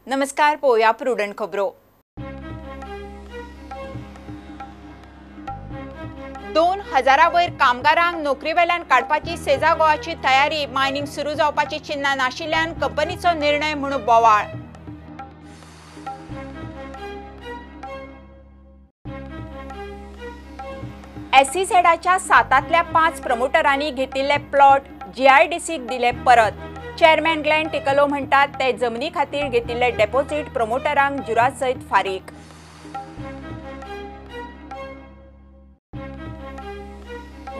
नमस्कार, पळोवया प्रुडंट खबरो. 2000 वयर कामगारांक नोकरी वेल्यान काडपाची सेजा गोवाची तयारी. मायनिंग सुरू जावपाची चिन्हां नाशिल्ल्यान कंपनीचो निर्णय म्हणून बोवाळ. एसईझेडाच्या 7तल्या 5 प्रमोटरांनी घेतिल्ले प्लॉट जीआयडीसीक दिले परत. चेअरमॅन ग्लॅन टिकलो म्हणटात ते जमनी खातीर घेतिल्ले डेपॉझिट प्रमोटरांक जुरा सयत फारीक.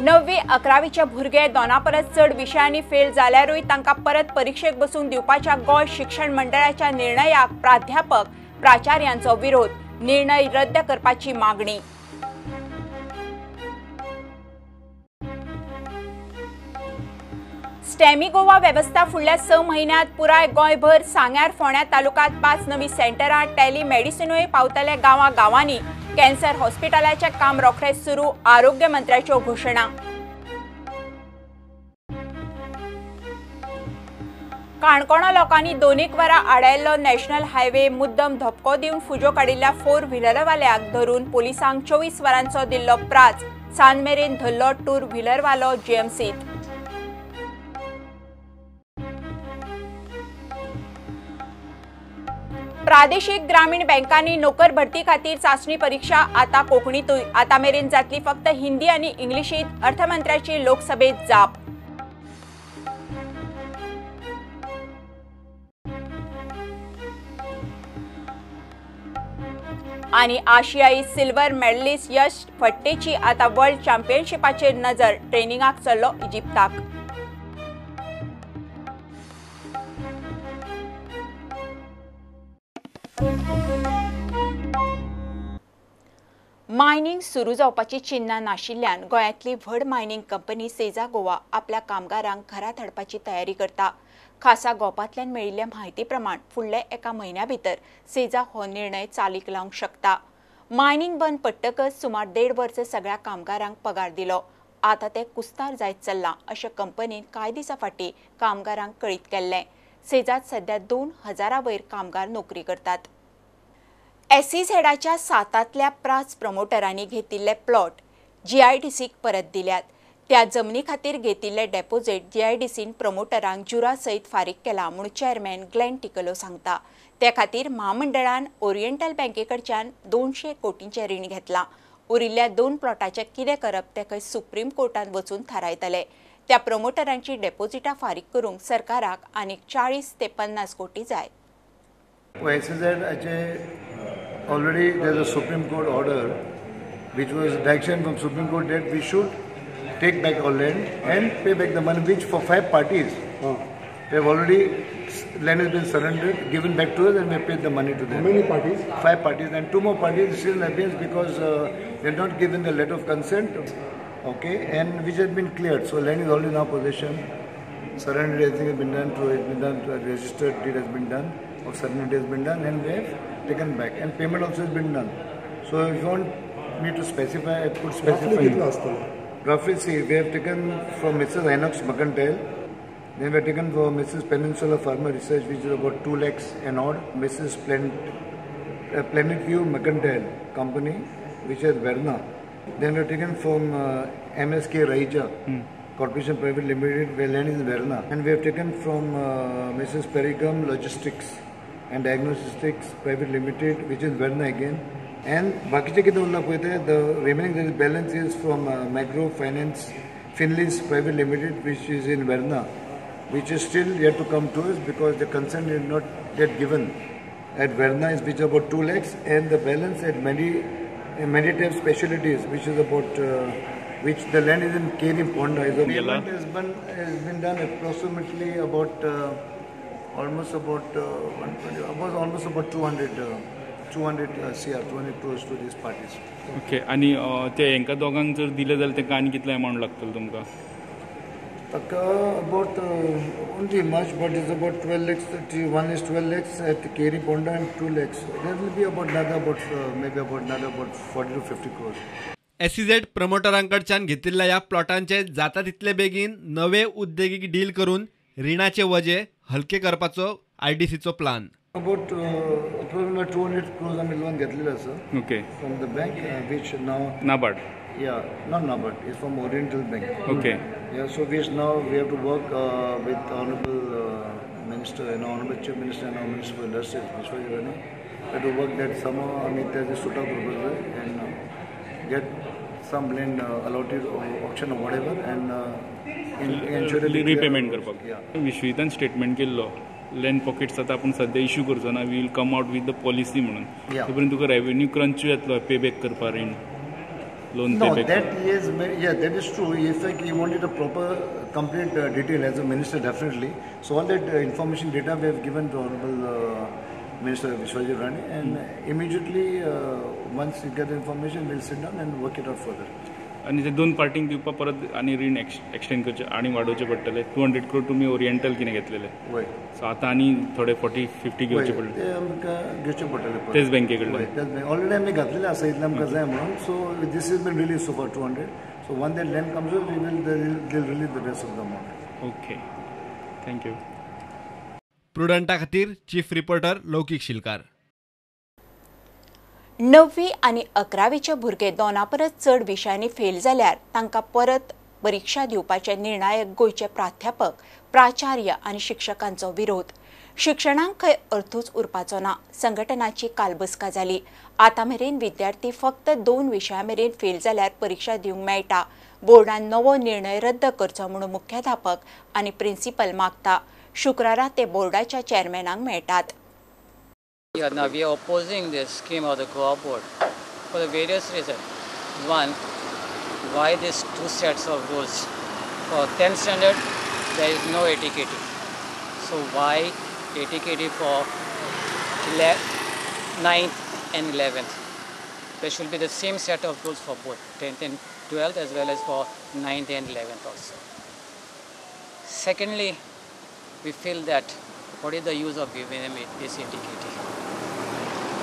9वी 11वीचे भुरगे 2 परस चड विशयांनी फेल जाल्यारूय तांकां परत परीक्षेक बसूंक दिवपाच्या गोंय शिक्षण मंडळाच्या निर्णयाक प्राध्यापक प्राचार्यांचो विरोध. निर्णय रद्द करपाची मागणी. स्टॅमी गोवा वेवस्था फुडल्या 6 म्हयन्यांत पुराय गोंयभर. सांग्यार फोंड्या तालुक्यांत 5 नवी सेंटरां. टेली मेडिसिनूय पावतले गांवा गांवांनी. कॅन्सर हॉस्पिटलाचें काम रोखडेंच सुरू. आरोग्य मंत्र्याच्यो घोशणा. काणकोणा लोकांनी 2 वरां आडायल्लो नॅशनल हायवे मुद्दम धपको दिवन फुजो काडिल्ल्या 4 व्हिलरवाल्याक धरून पोलिसांक 24 वरांचो दिल्लो प्राच. सांज मेरेन धरलो 2 व्हिलरवालो जीएमसीत. प्रादेशिक ग्रामीण बँकांनी नोकर भरती खातीर चाचणी परीक्षा आता कोंकणीतूय. आता मेरेन जातली फक्त हिंदी आनी इंग्लिशीत. अर्थमंत्र्याची लोकसभेत जाप. आणि आशियाई सिल्वर मेडलिस्ट यश फट्टेची आता वर्ल्ड चॅम्पियनशिपाचेर नजर. ट्रेनिंगाक चल्लो इजिप्ताक. मायनिंग सुरू जावपाची चिन्हां नाशिल्ल्यान गोंयांतली व्हड मायनिंग कंपनी सेजा गोवा आपल्या कामगारांक घरांत हाडपाची तयारी करता. खासा गोपांतल्यान मेळिल्ल्या म्हायती प्रमाण फुडल्या एका म्हयन्या भितर सेजा हो निर्णय चालीक लावंक शकता. मायनिंग बंद पडटकच सुमार 1.5 वर्स सगळ्या कामगारांक पगार दिलो. आतां ते कुस्तार जायत चल्लां अशें कंपनीन कांय दिसां फाटीं कामगारांक कळीत केल्लें. सेजात सध्या 2000 वयर कामगार नोकरी करतात. एसईझेडाच्या 7तल्या 5 प्रमोटरांनी घेतिल्ले प्लॉट जीआयडीसीक परत दिल्यात. त्या जमनी खातीर घेतिल्ले डेपॉझिट जीआयडीसीन प्रमोटरांक जुरा सयत फारीक केला म्हूण चेअरमॅन ग्लॅन टिकलो सांगता. त्या खातीर म्हामंडळान ओरिएंटल बँकेकडच्यान 200 कोटींचें रीण घेतलां. उरिल्ल्या 2 प्लॉटाचें कितें करप तें खंय सुप्रीम कोर्टांत वचून थारायतले. त्या प्रमोटरांची डेपॉझिटां फारीक करूंक सरकाराक आनीक 40 ते 50 कोटी जाय. Already there is a Supreme Court order which was direction from Supreme Court that we should take back our land and pay back the money, which for 5 parties they have already, land has been surrendered, given back to us, and we have paid the money to them. How many parties? 5 parties, and 2 more parties still in abeyance because they have not given the letter of consent, okay, and which has been cleared. So land is already in our possession, surrendered, everything has been done, to it has been done, to a registered deed has been done, of surrender has been done, and we have taken back, and payment also has been done. So if you want me to specify, I could specify. Roughly, see, we have taken from Mrs. Inox Mercantile, then we have taken from Mrs. Peninsula Pharma Research, which is about 2 lakhs and odd, Mrs. Planet View Mercantile Company, which is Verna. Then we have taken from MSK Raija Corporation Private Limited, where land is in Verna. And we have taken from Mrs. Perigam Logistics and Diagnostics Private Limited, which is Verna again. And bakiche kite ulla poite, the remaining balance is from Macro Finance Finleys Private Limited, which is in Verna, which is still yet to come to us because the consent is not yet given. At Verna is which is about 2 lakhs, and the balance at Meditative Specialties, which is about which the land is in Keri Ponda. The payment has been done approximately about almost about 120, almost about 200 CR, 200 crores to these parties. Okay, आणि ते हेंका दोगांक जर दिले जाल्यार तेंका आनी कितलो amount लागतलो तुमकां? ताका about only much, but it's about 12 lakhs. One is 12 lakhs at Keri Ponda and 2 lakhs. There will be about another about maybe about another about 40 to 50 crores. SEZ प्रमोटरांकडच्यान घेतिल्ल्या ह्या प्लॉटांचे जाता तितले बेगीन नवे उद्देगीक डील करून रिणाचे वजे हलके करपाचो आयडीसीचो प्लान. About approximately 200 crores आमी लोन घेतलेलें आसा. Okay. From the bank which now NABARD. Yeah, not NABARD, it's from Oriental Bank. Okay. Yeah, so which now we have to work with Honorable Minister and Honorable Chief Minister and Honorable Minister for Industries, Vishwajit Rane. We have to work that somehow आमी तेजे सुटा करपाक जाय and get some land allotted or auction or whatever and ensure repayment करपाक. विश्वजितान statement केल्लो land pockets आतां आपूण सद्या issue करचो ना, we will come out with the policy म्हणून. तो पर्यंत तुका रेवेन्यू क्रंचूय येतलो पे बॅक करपा रीण loan. No, that is, yeah, that is true. In fact, he wanted a proper, complete detail as a minister, definitely. So all that information data we have given to Honorable Minister Vishwajit Rane, and immediately once you get the information, we'll sit down and work it out further. आनी ते दोन पार्टींक दिवपा परत आनी रीण extend करचें आनी वाडोवचें पडटलें. 200 क्रोर तुमी ओरिएंटल कितें घेतलेले, सो आतां आनी थोडे 40-50 घेवचे पडले. ते आमकां घेवचे पडटले तेच बँके कडल्यान. तेच बँक ऑलरेडी आमी घातलेले आसा इतलें आमकां जाय म्हणून. So this is been release so far 200. So once that land comes we will release the rest of the amount. Okay, thank you. प्रुडंटा खातीर चीफ रिपोर्टर लौकीक शिलकार. 9वी आनी 11वीचे भुरगे दोना परस चड विशयांनी फेल जाल्यार तांकां परत परीक्षा दिवपाचे निर्णायक गोंयचे प्राध्यापक, प्राचार्य आनी शिक्षकांचो विरोध. शिक्षणाक खंय अर्थूच उरपाचो ना. संघटनाची काल बसका जाली. आतां मेरेन विद्यार्थी फक्त 2 विशयां मेरेन फेल जाल्यार परीक्षा दिवंक मेळटा. बोर्डान नवो निर्णय रद्द करचो म्हणून मुख्याध्यापक आनी प्रिन्सिपल मागता. शुक्रारा ते बोर्डाच्या चेअरमॅनाक मेळटात. Yeah, now we are opposing this scheme of the Goa board for the various reasons. One, why these two sets of rules? For 10th standard, there is no ATKT. So why ATKT for 9th and 11th? There should be the same set of rules for both 10th and 12th as well as for 9th and 11th also. Secondly, we feel that what is the use of giving them this ATKT?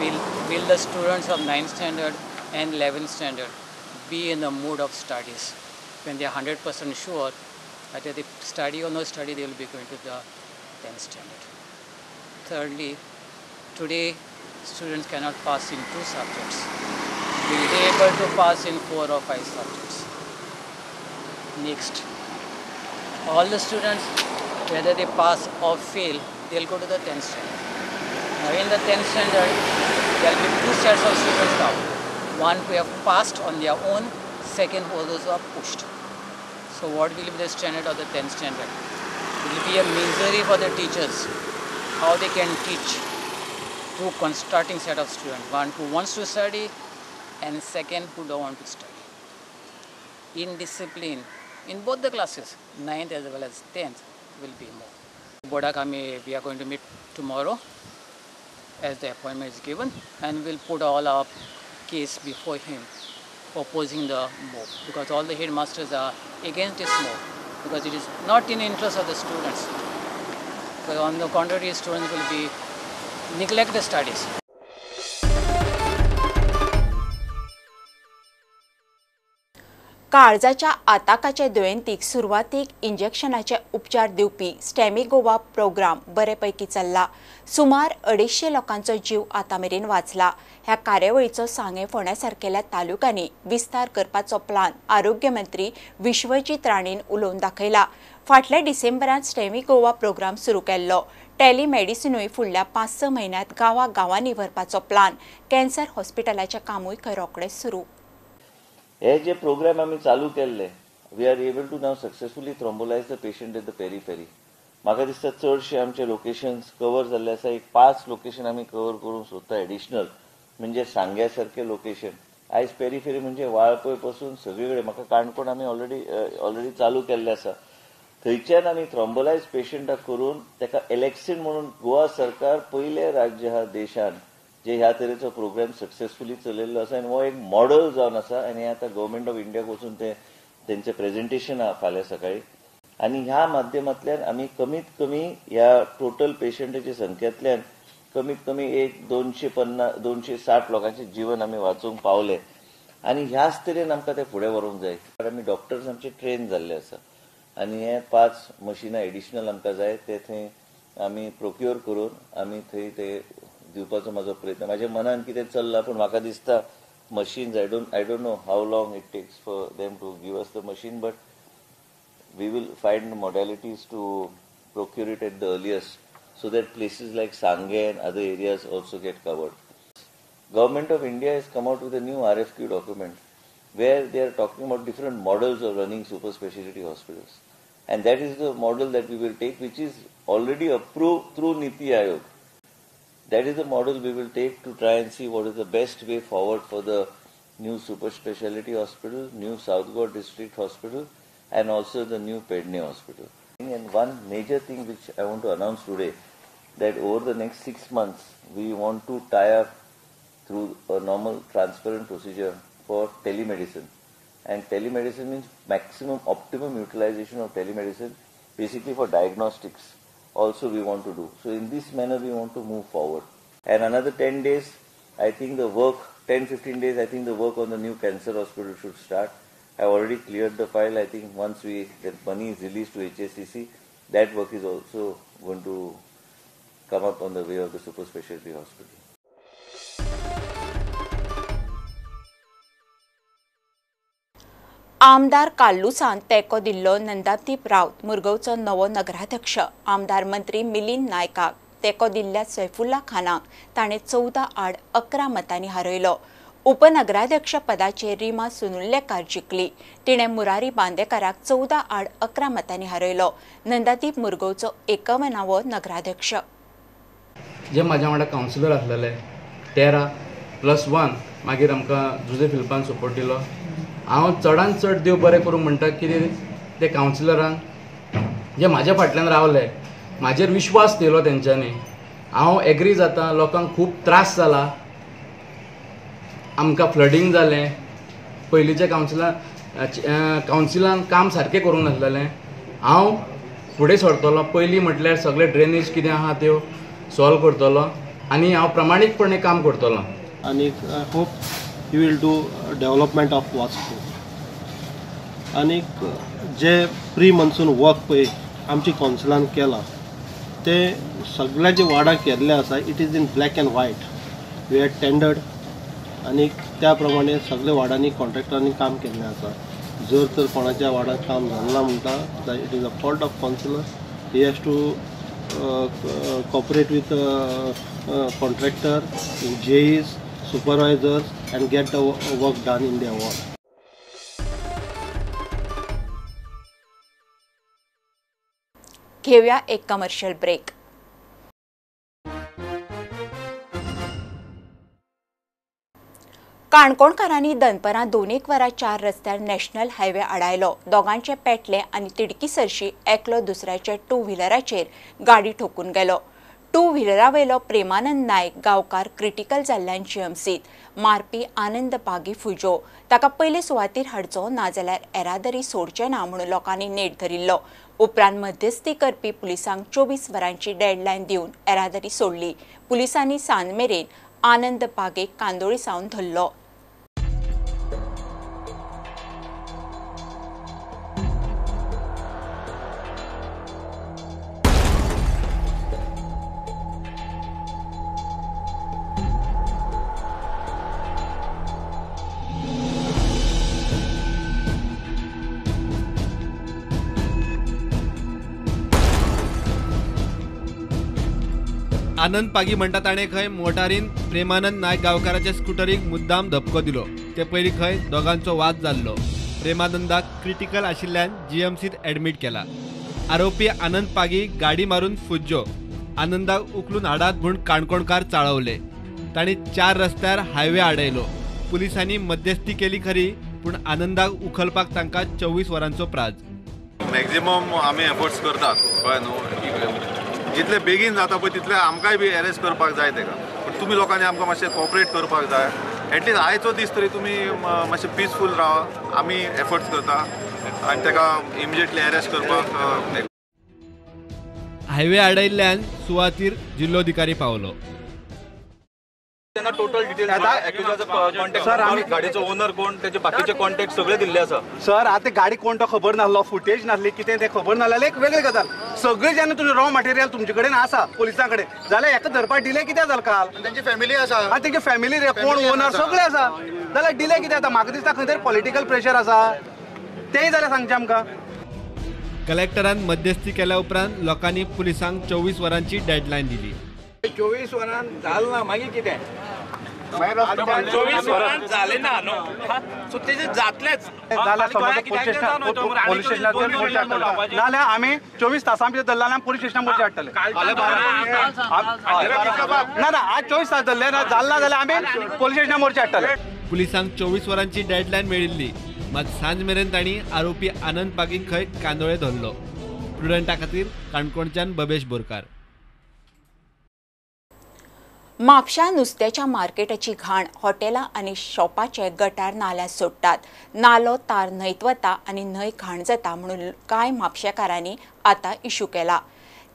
Will the students of 9th standard and 11th standard be in the mood of studies when they are 100% sure that if they study or no study, they will be going to the 10th standard? Thirdly, today students cannot pass in 2 subjects. Will they able to pass in 4 or 5 subjects? Next, all the students, whether they pass or fail, they will go to the 10th standard. Now in the 10th standard, there will be 2 sets of students now. One who have passed on their own, second who those who are pushed. So what will be the standard of the 10th standard? It will be a misery for the teachers, how they can teach 2 starting set of students, one who wants to study and second who don't want to study. Indiscipline in both the classes, 9th as well as 10th, will be more. Bodakami, we are going to meet tomorrow as the appointment is given, and we'll put all our case before him opposing the move, because all the headmasters are against this move, because it is not in interest of the students. Because on the contrary, students will be neglect the studies. काळजाच्या आताकाच्या दुयेंतीक सुरवातीक इंजेक्शनाचे उपचार दिवपी स्टॅमी Goa programme बरे पैकी चल्ला. सुमार 250 लोकांचो जीव आतां मेरेन वाचला. ह्या कार्यावळीचो सांगें फोंड्या सारकेल्या तालुक्यांनी विस्तार करपाचो प्लान आरोग्य मंत्री विश्वजीत राणेन उलोवन दाखयला. फाटल्या डिसेंबरांत स्टॅमी गोवा प्रोग्राम सुरू केल्लो. टेलिमेडिसिनूय फुडल्या 5-6 म्हयन्यांत गांवा गांवांनी व्हरपाचो प्लान. कॅन्सर हॉस्पिटलाचें कामूय खंय रोखडेंच सुरू. हे जे प्रोग्राम आमी चालू केल्ले, we are able to now successfully thrombolyse the patient at the periphery. म्हाका दिसता चडशे आमचे लोकेशन्स कवर जाल्ले आसा. एक 5 लोकेशन आमी कवर करूंक सोदता एडिशनल, म्हणजे सांग्या सारखे लोकेशन. आयज पेरिफेरी म्हणजे वाळपय पासून सगळे कडेन, म्हाका काणकोण आमी ऑलरेडी चालू केल्ले आसा. थंयच्यान आमी थ्रोम्बोलायज पेशंटाक करून ताका एलेक्सिन म्हणून गोवा सरकार पयलें राज्य आहा देशान जे ह्या तरेचो प्रोग्राम सक्सेसफुली चलयल्लो आसा आनी हो एक मॉडल जावन आसा. आनी आतां गव्हर्मेंट ऑफ इंडियाक वचून ते तेंचें प्रेजेंटेशन आहा फाल्यां सकाळी. आनी ह्या माध्यमांतल्यान आमी कमीत कमी ह्या टोटल पेशंटाच्या संख्येंतल्यान कमीत कमी एक 250-260 लोकांचें जीवन आमी वाचोवंक पावले. आनी ह्याच तरेन आमकां तें फुडें व्हरूंक जाय. आमी डॉक्टर्स आमचे ट्रेन जाल्ले आसा आनी हे 5 मशिनां एडिशनल आमकां जाय ते थंय आमी प्रोक्युअर करून आमी थंय ते दिवपाचो म्हाजो प्रयत्न. म्हाज्या मनान कितें चल्लां पूण म्हाका दिसता machines I don't know how long it takes for them to give us the machine, but we will find modalities to procure it at the earliest so that places like Sange and other areas also get covered. Government of India has come out with a new RFQ document where they are talking about different models of running super specialty hospitals. And that is the model that we will take, which is already approved through Niti Aayog. That is the model we will take to try and see what is the best way forward for the new super specialty hospital, new South Goa District Hospital, and also the new Pedne Hospital. And one major thing which I want to announce today, that over the next 6 months, we want to tie up through a normal transparent procedure for telemedicine. And telemedicine means maximum optimum utilization of telemedicine, basically for diagnostics also we want to do. So in this manner we want to move forward. And another 10 days, I think the work, 10-15 days, I think the work on the new cancer hospital should start. I already cleared the file. I think once that money is released to HSCC, that work is also going to come up on the way of the super specialty hospital. आमदार कार्लुसान तेंको दिल्लो नंदादीप राऊत मुरगांवचो नवो नगराध्यक्ष. आमदार मंत्री मिलिंद नायकाक तेंको दिल्ल्या सैफुल्ला खानाक ताणें 14-11 मतांनी हारयलो. उपनगराध्यक्ष पदाचेर रिमा सुनुल्लेकार जिखली. तिणें मुरारी बांदेकाराक 14-11 मतांनी हारयलो. नंदादीप मुरगांवचो 51वो नगराध्यक्ष. जे म्हाज्या वांगडा कावन्सिलर आसलेले 13+1 मागीर आमकां जुजे फिलिपान सपोर्ट दिलो. हांव चडान चड देव बरें करूं म्हणटा कितें ते कावन्सिलरांक जे म्हाज्या फाटल्यान रावले, म्हाजेर विश्वास दिलो तेंच्यांनी. हांव एग्री जाता, लोकांक खूब त्रास जाला, आमकां फ्लडींग जालें, पयलींच्या कावन्सिलान काम सारकें करूंक नासलेलें. हांव फुडें सरतलो, पयलीं म्हटल्यार सगळे ड्रेनेज कितें आहा त्यो सॉल्व करतलो आनी हांव प्रामाणीकपणे काम करतलो. आनी I hope you will do development of Vasco. आनीक जे प्री मनसून वर्क पळय आमची कावन्सिलान केलां तें सगळ्यांचे वार्डां केल्लें आसा. It is in black and white, we had tendered आनी त्या प्रमाणे सगळे वार्डांनी कॉन्ट्रॅक्टरांनी काम केल्लें आसा. जर तर कोणाच्या वार्डांत काम जालें ना म्हणटा, it is a fault of councillor. He has to cooperate with contractor, JEs, supervisors and get the work done in their ward. घेऊया एक कमर्शियल ब्रेक. काणकोणकारांनी दनपरां 2 वरां 4 रस्त्यार नॅशनल हायवे आडायलो. दोगांचे पेटले आनी तिडकी सरशी एकलो दुसऱ्याच्या टू व्हिलराचेर गाडी ठोकून गेलो. टू व्हिलरावेलो प्रेमानंद नायक गांवकार क्रिटिकल जाल्ल्यान जीएमसीत मारपी आनंद पागी फुजो ताका पयले सुवातीर हाडचो ना जाल्यार येरादारी सोडचे ना म्हणून लोकांनी नेट धरिल्लो. उपरांत मध्यस्थी करपी पुलिसांक 24 वरांची डेडलायन दिवन येरादारी सोडली. पुलिसांनी सांज मेरेन आनंद पागेक कांदोळी सावन धरलो. आनंद पागी म्हणटा ताणें खंय मोटारीन प्रेमानंद नायक गांवकाराच्या स्कुटरीक मुद्दाम धपको दिलो. ते पयलीं खंय दोगांचो वाद जाल्लो. प्रेमानंदाक क्रिटिकल आशिल्ल्यान जीएमसीत एडमीट केला. आरोपी आनंद पागी गाडी मारून फुज्जो. आनंदाक उखलून हाडात म्हूण काणकोणकार चाळवले. तांणी 4 रस्त्यार हायवे आडयलो. पुलिसांनी मध्यस्थी केली खरी, पूण आनंदाक उखलपाक तांकां 24 वरांचो प्राज. मॅक्झिमम आमी एफर्ट्स करतात कळ्ळें न्हू, जितले बेगीन जाता पळय तितले आमकांय बी अरेस्ट करपाक जाय तेका. पूण तुमी लोकांनी आमकां मातशें कॉपरेट करपाक जाय. एटलीस्ट आयचो दीस तरी तुमी मातशें पिसफूल रावा. आमी एफर्ट्स करता आनी तेका इमिजिएटली अरेस्ट करपाक. हायवे आडयल्ल्यान सुवातीर जिल्लोधिकारी पावलो. तेन्ना टोटल डिटेल्स कॉन्टॅक्ट, गाडयेचो ओनर कोण, तेजे बाकीचे कॉन्टॅक्ट सगळे दिल्ले आसा. सर आतां गाडी कोण तो खबर नासलो, फुटेज नासली, कितें तें खबर नासलें, एक वेगळी गजाल. सगळे जेन्ना तुमचें रॉ मटेरियल तुमचे कडेन आसा पुलिसां कडेन, जाल्यार हेका धरपाक डिले कित्याक जालो काल? तेंची फॅमिली आसा आनी तेंची फॅमिली कोण ओनर सगळे आसा, जाल्यार डिले कित्याक जाता? म्हाका दिसता खंय तरी पॉलिटिकल प्रेशर आसा, तेंय जाल्यार सांगचें आमकां. कलेक्टरान मध्यस्थी केल्या उपरांत लोकांनी पुलिसांक 24 वरांची डेडलायन दिली. 24 वरां जालें ना मागीर कितें? 24 वरां जालें ना न्हू, सो तेजें जातलेंच. पोलीस स्टेशनाचेर मोर्चा हाडटले, नाजाल्यार आमी 24 तासां भितर धरले जाल्यार पोलीस स्टेशनार मोर्चा हाडटले. ना ना, आज 24 तास धरले ना, जालें ना जाल्यार आमी पोलीस स्टेशनार मोर्चा हाडटले. पुलिसांक 24 वरांची डेडलायन मेळिल्ली, मात सांज मेरेन तांणी आरोपी आनंद पागीक खंय कांदोळे धरलो. प्रुडंटा खातीर काणकोणच्यान बबेश बोरकार. म्हापशा नुस्त्याच्या मार्केटाची घाण हॉटेलां आनी शॉपाचे गटार नाल्यार सोडटात. नालो तार न्हंयत वता आनी न्हंय घाण जाता म्हणून कांय म्हापशेकारांनी आतां इशू केला.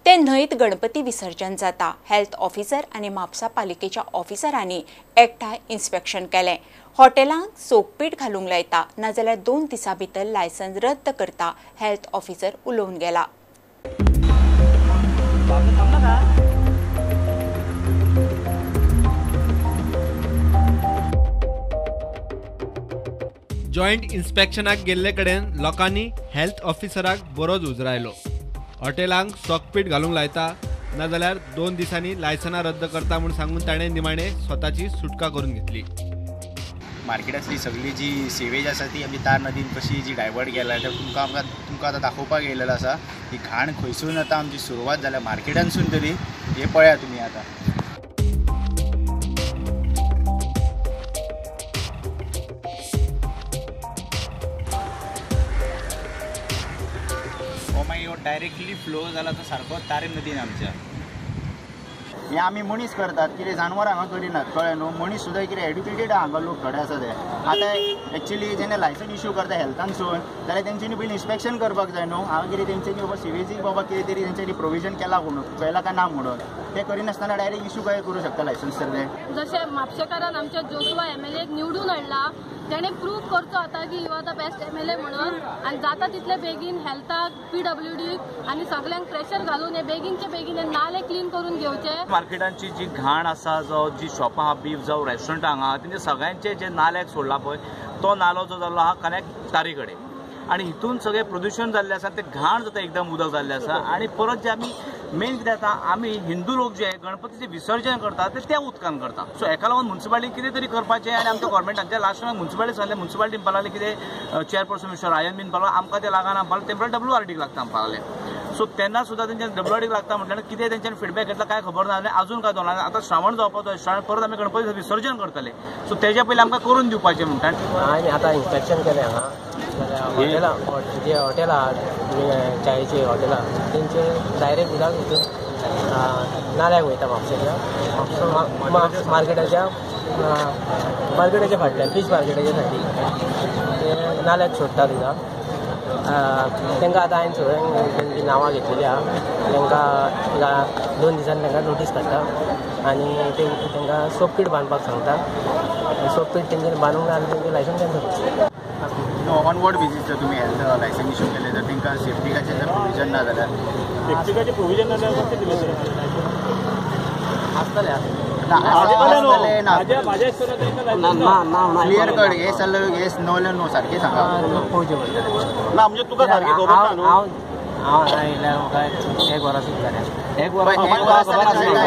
ते न्हंयत गणपती विसर्जन जाता. हेल्थ ऑफिसर आनी म्हापसा पालिकेच्या ऑफिसरांनी एकठांय इन्स्पेक्शन केलें. हॉटेलांक सोकपीठ घालूंक लायता, नाजाल्यार 2 दिसां भितर लायसन्स रद्द करता, हेल्थ ऑफिसर उलोवन गेला. जॉयंट इन्स्पेक्शनाक गेल्ले कडेन लोकांनी हेल्थ ऑफिसराक बरोच उजरायलो. हॉटेलांक सोकपीठ घालूंक लायता, नाजाल्यार 2 दिसांनी लायसनां रद्द करता म्हूण सांगून ताणें निमाणें स्वताची सुटका करून घेतली. मार्केटांतली सगळी जी सिवेज आसा ती आमची तार नदीन कशी जी डायवर्ट केल्या ते तुमकां आमकां तुमकां आतां दाखोवपाक येयलेलो आसा. ही घाण खंयसून आतां आमची सुरवात जाल्या मार्केटांतसून तरी, हे पळया तुमी आतां. हो मागीर डायरेक्टली फ्लो जाला तो सारको तारी नदीन आमच्या. हे आमी मनीस करतात, कितें जानवरां हांगा करिनात, कळ्ळें न्हू. मनीस सुद्दां कितें एड्युकेटेड हांगा लोक थोडे आसा ते. आतां एक्चुली जेन्ना लायसन इशू करता हेल्थानसून जाल्यार तेंच्यांनी पयलीं इन्स्पेक्शन करपाक जाय न्हू. हांगा कितें तेंच्यांनी बाबा सिवेजीक बाबा कितें तरी तेंच्यांनी प्रोविजन केलां म्हणून केलां काय ना म्हणून ते करिनासतना डायरेक्ट इशू काय करूं शकता लायसन्स तर ते. जशें म्हापशेकारान आमच्या जोशुआ MLA निवडून हाडला, तेणें प्रूव करचो आतां की you are the best MLA म्हणून, आनी जाता तितले बेगीन हेल्थाक, PWD आनी सगल्यांक प्रेशर घालून हे बेगीनचे बेगीन हे नाले क्लीन करून घेवचे. मार्केटांची जी घाण आसा, जावं जी शॉपां आहा, बीफ जावं रेस्टॉरंटां हांगा, तेंचे सगळ्यांचे जे नाल्याक सोडला पळय तो नालो जो जाल्लो आहा कनेक्ट तारी कडेन, आनी हितून सगळें प्रदुशण जाल्लें आसा, तें घाण जाता एकदम उदक जाल्लें आसा. आनी परत जे आमी मेन कितें जाता, आमी हिंदू लोक जे गणपतीचें विसर्जन करतात ते त्या उदकान करता. सो हेका लागून मुन्सिपालिटी कितें तरी करपाचें. आनी आमच्या गव्हर्मेंटान लास्ट टायम मुन्सिपालिटी सांगलें, मुन्सिपालिटी म्हणपाक लागली कितें चेअरपर्सन मिस्टर रायन बीन म्हणपाक आमकां तें लागना म्हणपाक, तें म्हणल्यार WRDक लागता म्हणपाक लागलें. सो तेन्ना सुद्दां तेंच्यान WRDक लागता म्हटल्यार कितें तेंच्यान फिडबॅक घेतला काय खबर ना. आजून काय जावना, आतां श्रावण जावपाचो, श्रावण परत आमी गणपती विसर्जन करतले, सो तेज्या पयलीं आमकां करून दिवपाचें म्हणटा. आनी आतां इन्स्पेक्शन केलें हांगा जाल्यार हॉटेलां जे हॉटेलां आहात चायेची हॉटेलां तेंचे डायरेक्ट उदक हितून नाल्याक वयता म्हापशेच्या मार्केटाच्या मार्केटाच्या फाटल्यान फीश मार्केटाच्या सायडीक ते नाल्याक सोडटात उदक. तांकां आतां हांवें सगळ्यांक तेंची नांवां घेतलेली आहा, तांकां 2 दिसांनी तांकां नोटीस काडटा आनी ते तांकां सोपपीठ बांदपाक सांगता. सोपपीठ तेंच्यांनी बांदूंक ना जाल्यार तेंचें लायसन्स कॅन्सल करता. ऑन what basis जर तुमी हेल्थ लायसन्स इशू केलें तर तांकां सेफ्टिकाचें जर प्रोविजन ना जाल्यार, सेफ्टिकाचें प्रोविजन ना जाल्यार कशें दिलें आसतलें ना क्लियर कट येस जाल्यार येस, नो जाल्यार नो, सारकें सांगा. ना म्हणजे तुका सारकें खबर ना न्हू. हांव हांगा येयल्यार म्हाका 1 वरां सुद्दां जालें. 1 वरां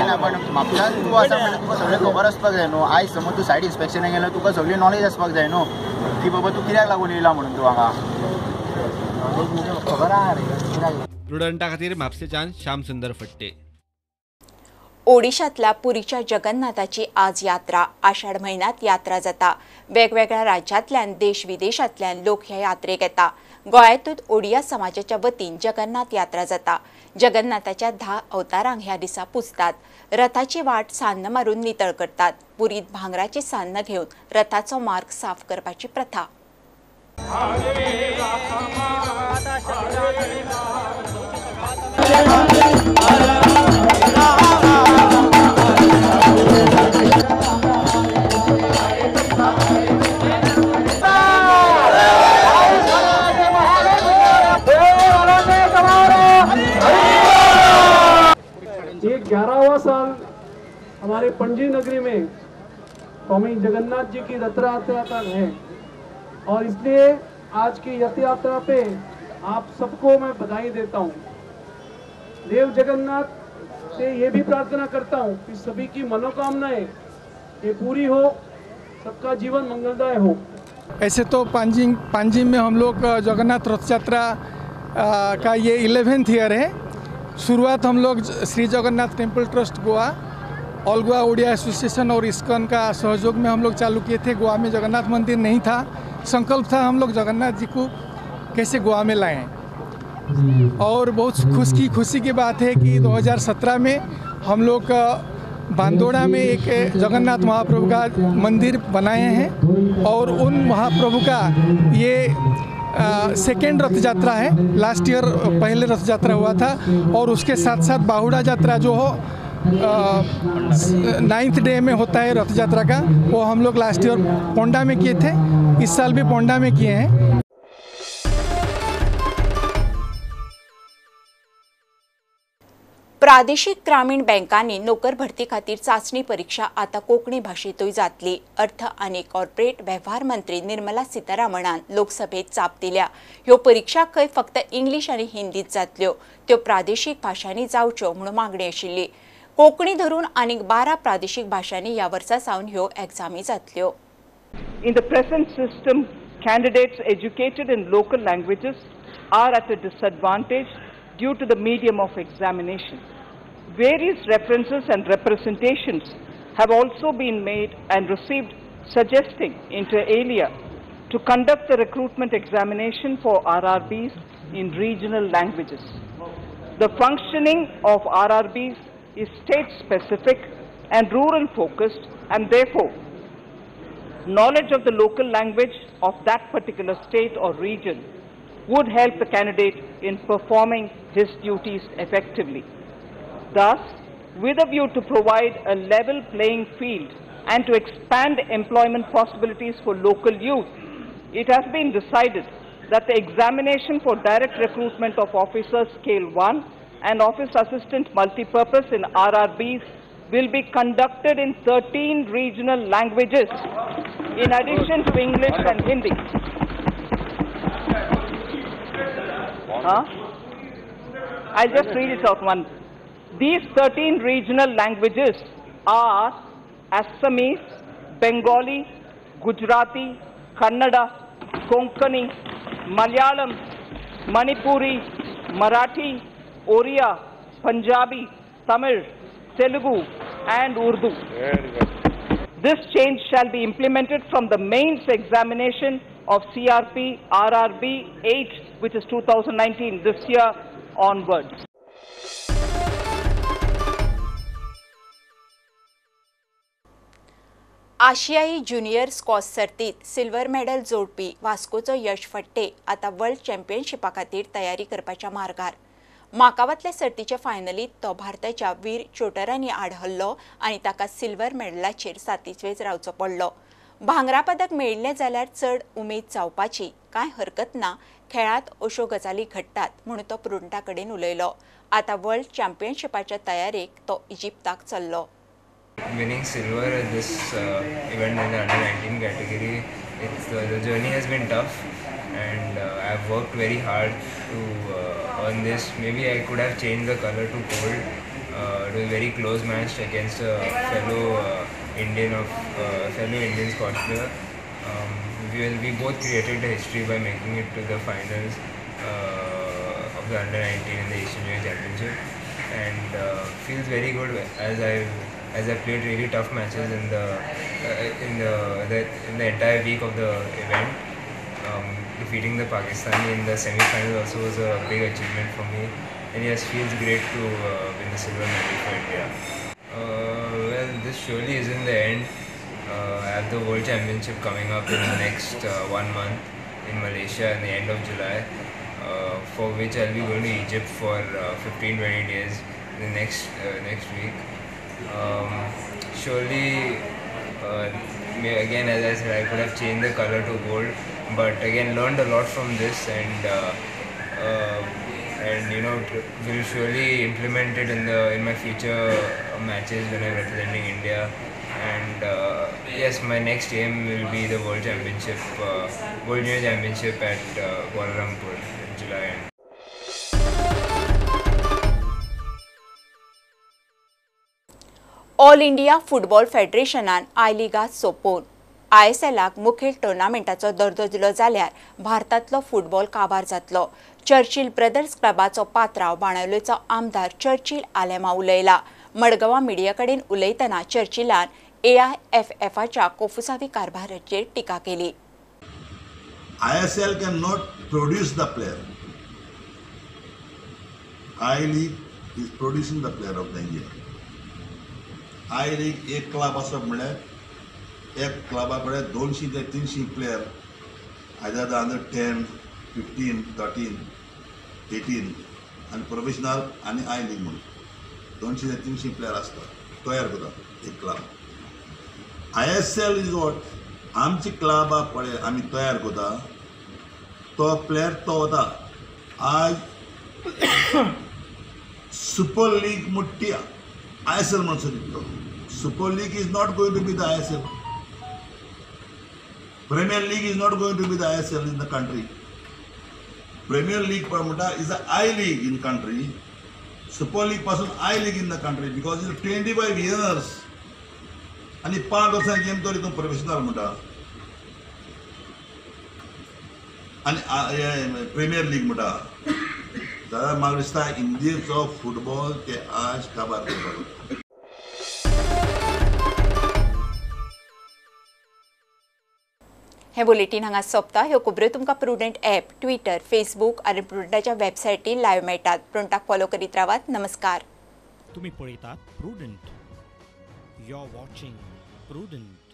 ना, पण म्हापशान तूं आसा म्हणल्यार तुका सगळें खबर आसपाक जाय न्हू. आयज समज तूं सायड इन्स्पेक्शनाक गेल्यार तुका सगळी नॉलेज आसपाक जाय न्हू की बाबा तूं कित्याक लागून येयला म्हणून तूं हांगा. खबर आहा रे कित्याक. प्रुडंटा खातीर म्हापशेच्यान श्याम सुंदर फट्टे. ओडिशातल्या पुरीच्या जगन्नाथाची आज यात्रा. आषाढ म्हयन्यांत यात्रा जाता. वेगवेगळ्या राज्यांतल्यान, देश विदेशांतल्यान लोक ह्या यात्रेक येता. गोंयांतूच ओडिया समाजाच्या वतीन जगन्नाथ यात्रा जाता. जगन्नाथाच्या 10 अवतारांक ह्या दिसा पुजतात. रथाची वाट सान्न मारून नितळ करतात. पुरीत भांगराची सान्न घेवन रथाचो मार्ग साफ करपाची प्रथा. हमारे पणजी नगरी में स्वामी जगन्नाथ जी की रथ यात्रा है और इसलिए आज की रथ यात्रा पे आप सबको मैं बधाई देता हूँ। देव जगन्नाथ से ये भी प्रार्थना करता हूँ कि सभी की मनोकामनाएं ये पूरी हो, सबका जीवन मंगलदायक हो। ऐसे तो पांजिम में हम लोग जगन्नाथ रथ यात्रा का ये 11th year है। शुरुआत हम लोग Shri Jagannath temple trust Goa, all Goa Odia association और इस्कॉन का सहयोग में हम लोग चालू किए थे। गोवा में जगन्नाथ मंदिर नहीं था, संकल्प था हम लोग जगन्नाथ जी को कैसे गोवा में लाएं। और बहुत खुशी की बात है कि 2017 में हम लोग बांदोड़ा में एक जगन्नाथ महाप्रभु का मंदिर बनाए हैं और उन महाप्रभु का ये सेकेंड रथ यात्रा है। लास्ट ईयर पहले रथ यात्रा हुआ था और उसके साथ साथ बाहुड़ा यात्रा जो हो 9th day में होता है रथ यात्रा का, वो हम लोग लास्ट ईयर पोंडा में किए थे, इस साल भी पोंडा में किए हैं। प्रादेशिक ग्रामीण बँकांनी नोकर भरती खातीर चाचणी परीक्षा आता कोंकणी भाशेंतूय जातली। अर्थ आनी कॉर्पोरेट वेव्हार मंत्री निर्मला सीतारामनान लोकसभेत चाप दिल्या। ह्यो परीक्षा खंय फक्त इंग्लीश आनी हिंदीत जातल्यो, त्यो प्रादेशिक भाशांनी जावच्यो म्हूण मागणी आशिल्ली। कोंकणी धरून आनीक 12 प्रादेशिक भाशांनी ह्या वर्सा सावन ह्यो एग्जामी जातल्यो। In the present system, candidates educated in local languages are at a disadvantage due to the medium of examination. Various references and representations have also been made and received suggesting inter alia to conduct the recruitment examination for RRBs in regional languages. The functioning of RRBs is state specific and rural focused, and therefore knowledge of the local language of that particular state or region would help the candidate in performing his duties effectively. Thus, with a view to provide a level playing field and to expand employment possibilities for local youth, it has been decided that the examination for direct recruitment of officers Scale 1 and office assistant multipurpose in RRBs will be conducted in 13 regional languages in addition to English and Hindi. Huh? I'll just read it out one. These 13 regional languages are Assamese, Bengali, Gujarati, Kannada, Konkani, Malayalam, Manipuri, Marathi, Oriya, Punjabi, Tamil, Telugu and Urdu. This change shall be implemented from the mains examination of CRP RRB 8, which is 2019, this year onwards. आशियाई junior squash सर्तीत silver medal जोडपी वास्कोचो यश फट्टे आतां world चॅम्पियनशिपा खातीर तयारी करपाच्या मार्गार। माकावांतले सर्तीचे फायनलीत तो भारताच्या वीर चोटरानी आड हरलो आनी ताका सिल्वर मेडलाचेर सातीचवेज रावचो पडलो। भांगरा पदक मेळिल्लें जाल्यार चड उमेद जावपाची कांय हरकत ना, खेळांत अश्यो गजाली घडटात म्हूण तो प्रुडंटा कडेन उलयलो। आतां वर्ल्ड चॅम्पियनशिपाच्या तयारेक तो इजिप्ताक चल्लो। Winning silver at this event in the under 19 category, the journey has been tough, and I've worked very hard to earn this. Maybe I could have changed the color to gold. It was a very close match against a fellow Indian squash player. We both created the history by making it to the finals of the under 19 in the Asian Junior Championship, and feels very good as I played really tough matches in the entire week of the event. Defeating the Pakistani in the semi-final also was a big achievement for me, and yes, feels great to win the silver medal for India. Well, this surely isn't the end. I have the World Championship coming up in the next 1 month in Malaysia in the end of July, for which I'll be going to Egypt for 15-20 days in the next week. Surely, again, as I said, I could have changed the color to gold, but again learned a lot from this, and and you know, will surely implement it in my future matches when I'm representing India. And yes, my next aim will be the World Championship, World Junior Championship at Kuala Lumpur in July. All India football फेडरेशनान I लिगा सोंपोवन आयएसएलाक मुखेल टुर्नामेंटाचो दर्जो दिलो जाल्यार भारतांतलो football काबार जातलो. Churchill brothers क्लबाचो पात्राव बाणावलेचो आमदार Churchill आलेमा उलयला. मडगांवां मिडिया कडेन उलयतना चर्चिलान एआयएफएफाच्या कोफुसावी कारभाराचेर टिका केली. ISL can not produce the player. I league is producing the player of the India. I league एक क्लब आसप म्हणल्यार एक क्लबा कडेन 200 ते 300 player either the under 10, 15, 13, 18 आनी प्रोफेशनल आनी I league म्हणून 200 ते 300 प्लेयर आसता तयार करता एक क्लब. ISL is what आमची क्लबां पळय आमी तयार करता तो प्लेयर तो वता. आज सुपर लीग म्हणटा ISL म्हणून सोदिल्लो. Super League is not going to be the ISL. Premier League is not going to be the ISL in the country. Premier League म्हणटा is a I League in country. Super League पासून I League in the country because is 25 years आनी 5 वर्सां game तरी तूं professional म्हणटा आनी premier league म्हणटा जाल्यार म्हाका दिसता इंडियेचो फुटबॉल ते आज काबार करपाक. हे बुलेटीन हांगा सोंपता. ह्यो खबऱ्यो तुमकां प्रुडंट ॲप, ट्विटर, फेसबूक आनी प्रुडंटाच्या वेबसायटीर लायव्ह मेळटात. प्रुडंटाक फॉलो करीत रावात. नमस्कार. तुमी पळयतात Prudent. You are watching Prudent.